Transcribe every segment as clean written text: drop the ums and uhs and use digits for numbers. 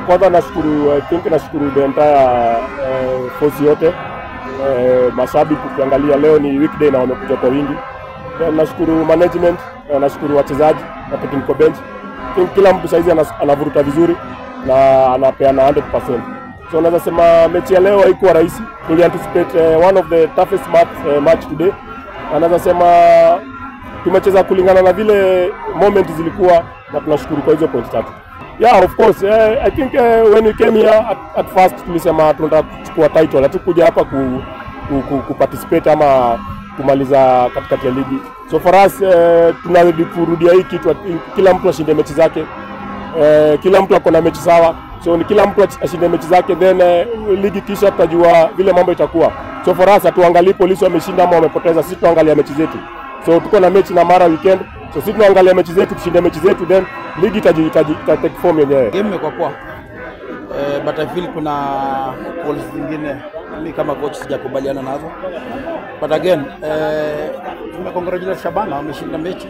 Kwanza nashukuru, I think nashukuru the entire force yote. Mashabiki ukiangalia leo ni weekday na wamekuja kwa wingi. Nashukuru management, nashukuru wachezaji na technical bench. I think kila mtu saizi anavuruta vizuri na anapeana 100%. So naweza sema mechi ya leo haikuwa rahisi. Tuli anticipate one of the toughest match today. Na naweza sema tumecheza kulingana na vile moment zilikuwa na tunashukuru kwa hizo point tatu. Yeah, of course. I think when we came here at first tulisema tunataka kuchukua title. Hatukuja hapa ku participate ama kumaliza katikati ya ligi. So for us tunarudi kurudia hii kitu, kila mtu ashinde mechi zake. Kila mtu akona mechi sawa. So ni kila mtu ashinde mechi zake, then ligi kisha tutajua vile mambo itakuwa. So for us hatuangalii Polisi wameshinda ama wamepoteza, sisi tuangalia mechi zetu. So tuko na mechi na Mara weekend. So sisi tunaangalia mechi zetu, tushinde mechi zetu, then ligi ita take form yenyewe. Game imekuwa poa. But I feel kuna calls zingine mimi kama coach sijakubaliana nazo. But again, tumecongratulate Shabana wameshinda mechi.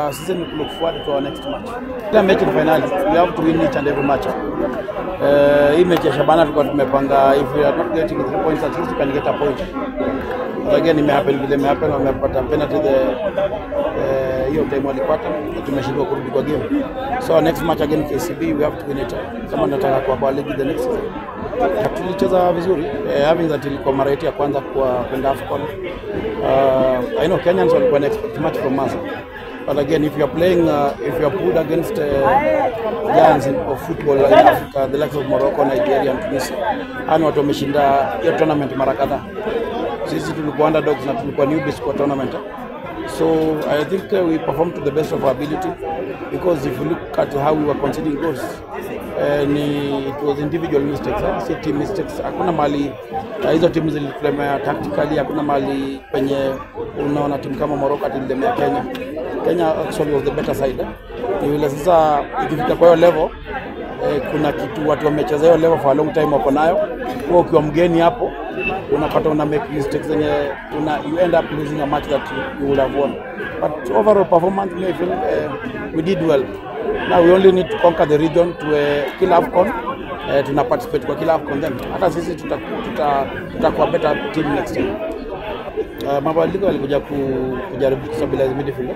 Sisi ni look forward to our next match. Kila mechi ni finali. We have to win each and every match. Hii mechi ya Shabana tulikuwa tumepanga if we are not getting 3 points at least we can get a point. But again imehappen vile imehappen, wamepata penalty the hiyo time walipata na tumeshindwa kurudi kwa game. So next match again KCB we have to win it. Kama tunataka kwa ligi the next season. Tulicheza vizuri, having that ilikuwa mara yetu ya kwanza kwa kwenda AFCON. I know Kenyans walikuwa na expect much from us. But again, if you are playing, if you are put against giants of football in Africa, the likes of Morocco, Nigeria and Tunisia, hani watu wameshinda hiyo tournament mara kadhaa. Sisi tulikuwa underdogs na tulikuwa newbies kwa tournament. So I think we performed to the best of our ability, because if you look at how we were conceding goals, it was individual mistakes, si team mistakes. Hakuna mali hizo timu zilitulemea tactically, hakuna mali penye unaona timu kama Morocco ililemea Kenya. Kenya actually was the better side. Ni vile sasa ikifika kwa hiyo level, kuna kitu watu wamecheza hiyo level for a long time wako nayo. Kwa ukiwa mgeni hapo unapata una make mistakes zenye you end up losing a match that you would have won. But overall performance, I feel we did well. Now we only need to conquer the region to kila AFCON. Tuna participate kwa kila AFCON, then hata sisi tutakuwa better team next year. Mabadiliko yalikuja kujaribu kustabilize midfield,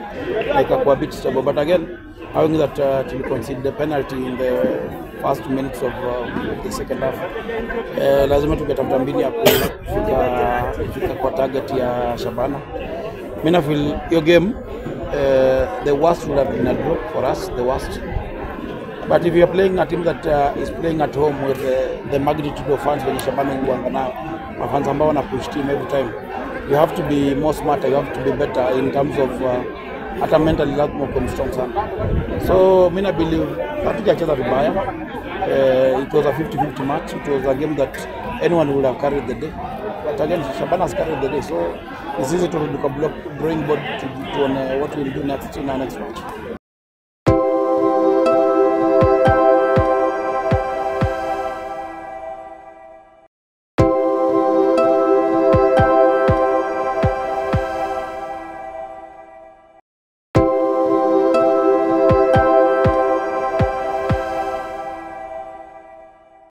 like a bit stable, but again having that to concede the penalty in the first minutes of the second half, lazima tungetafuta mbinu ya kufika kwa target ya Shabana. Mimi na feel your game, the worst would have been a draw for us, the worst. But if you are playing a team that is playing at home with the magnitude of fans wenye Shabana huanga nao, mafans ambao wana push team every time, you have to be more smarter, you have to be better in terms of hata mentally lazima uko strong sana. So mimi na believe hatujacheza vibaya. It was a 50-50 match. It was a game that anyone would have carried the day. But again, Shabana has carried the day. So it's easy to look at block drawing board to on what we'll do next in our next match.